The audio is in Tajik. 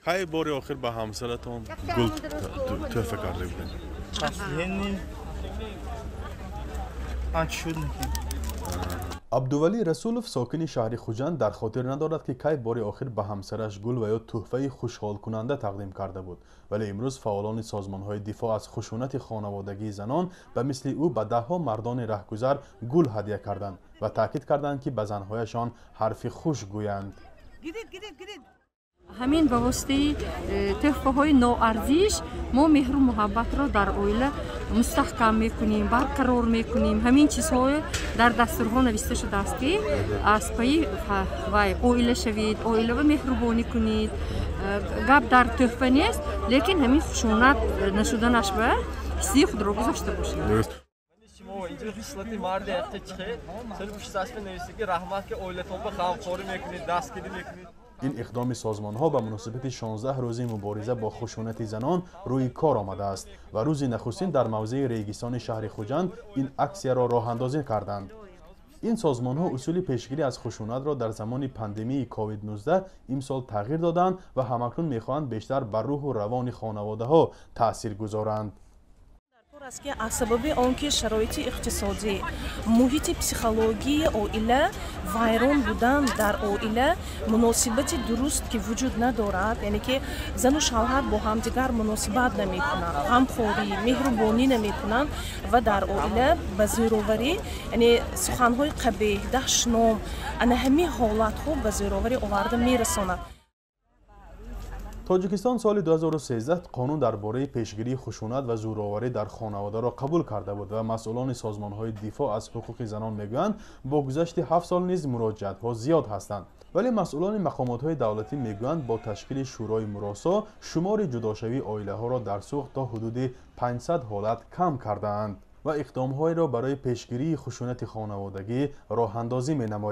Кай бори охир ба ҳамсаратон гул тӯҳфа карда будед? Абдувалӣ Расулов, сокини шаҳри Хуҷанд, дар хотир надорад, ки кай бори охир ба ҳамсараш гул ва ё тӯҳфаи хушҳолкунанда тақдим карда буд. Вале имрӯз фаъолони созмонҳои дифоъ аз хушунати хонаводагии занон ба мисли ӯ ба даҳҳо мардони раҳгузар гул ҳадя карданд ва таъкид карданд, ки ба занҳояшон ҳарфи хуш гӯянд. Ҳамин ба воситаи тӯҳфаҳои ноарзиш мо меҳру муҳаббатро дар оила мустаҳкам мекунем, барқарор мекунем. Ҳамин чизҳое дар дастурҳо нависта шудааст, ки аз пайи вай оила шавед, оилава меҳрубонӣ кунед. Гап дар тӯҳфа нест, лекин ҳамин хушунат нашуданаш ба ҳиссии худро гузошта бошед. Инҷо хислати марди ҳаққи чихе сари пуштасби нависта, ки раҳмат, ки оилатонба ғамхорӣ мекунед, дастгирӣ мекунед. Ин иқдоми созмонҳо ба муносибати 16 рӯзи мубориза бо хушунати занон рӯи кор омадааст ва рӯзи нахустин дар мавзеи Регистони шаҳри Хуҷанд ин аксияро роҳандозӣ карданд. Ин созмонҳо усули пешгирӣ аз хушунатро дар замони пандемияи COVID-19 имсол тағйир доданд ва ҳамакнун мехоҳанд бештар ба рӯҳу равони хонаводаҳо таъсир гузоранд. Аст, ки аз сабаби он ки шароити иқтисодӣ, муҳити психологии оила вайрон будан, дар оила муносибати дуруст ки вуҷуд надорад, яъне ки зану шавҳар бо ҳамдигар муносибат намекунанд, ғамхорӣ, меҳрубонӣ намекунанд ва дар оила ба зӯроварӣ, яъне суханҳои қабеҳ, дашном, ана ҳамин ҳолатҳо ба зӯроварӣ оварда мерасонад. Тоҷикистон соли 2013 қонун дар бораи пешгирии хушунат ва зӯроварӣ дар хонаводаро қабул карда буд ва масъулони созмонҳои дифоъ аз ҳуқуқи занон мегӯянд, бо гузашти 7 сол низ муроҷиатҳо зиёд ҳастанд. Вале масъулони мақомотҳои давлатӣ мегӯянд, бо ташкили Шӯрои муросо шумори ҷудошавии оилаҳоро дар Суғд то ҳудуди 500 ҳолат кам кардаанд ва иқдомҳоеро барои пешгирии хушунати хонаводагӣ роҳандозӣ менамоянд.